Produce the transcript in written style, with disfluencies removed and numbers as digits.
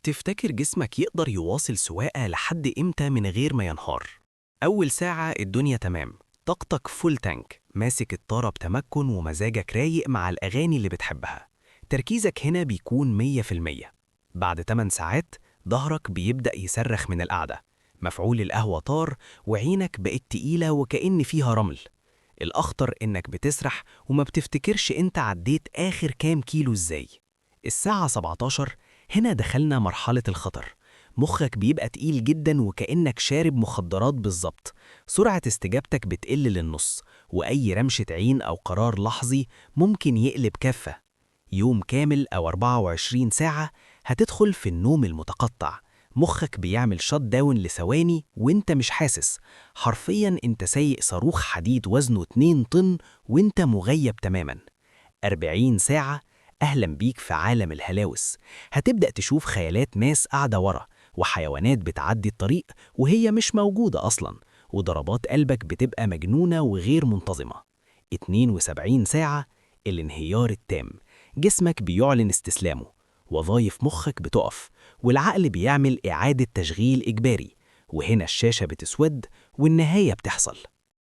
تفتكر جسمك يقدر يواصل سواقة لحد إمتى من غير ما ينهار؟ أول ساعة الدنيا تمام، طاقتك full tank، ماسك الطارة بتمكن ومزاجك رايق مع الأغاني اللي بتحبها. تركيزك هنا بيكون 100%. بعد 8 ساعات ظهرك بيبدأ يصرخ من القعدة، مفعول القهوة طار وعينك بقت تقيلة وكأن فيها رمل. الأخطر إنك بتسرح وما بتفتكرش إنت عديت آخر كام كيلو إزاي. الساعة 17، هنا دخلنا مرحلة الخطر. مخك بيبقى تقيل جدا وكأنك شارب مخدرات بالظبط. سرعة استجابتك بتقل للنص، وأي رمشة عين أو قرار لحظي ممكن يقلب كفة. يوم كامل أو 24 ساعة، هتدخل في النوم المتقطع. مخك بيعمل shut down لثواني وانت مش حاسس. حرفيا انت سايق صاروخ حديد وزنه 2 طن وانت مغيب تماما. 40 ساعة، أهلا بيك في عالم الهلاوس. هتبدأ تشوف خيالات ناس قاعدة ورا، وحيوانات بتعدي الطريق وهي مش موجودة أصلا، وضربات قلبك بتبقى مجنونة وغير منتظمة. 72 ساعة، الانهيار التام. جسمك بيعلن استسلامه، وظايف مخك بتقف، والعقل بيعمل إعادة تشغيل إجباري، وهنا الشاشة بتسود والنهاية بتحصل.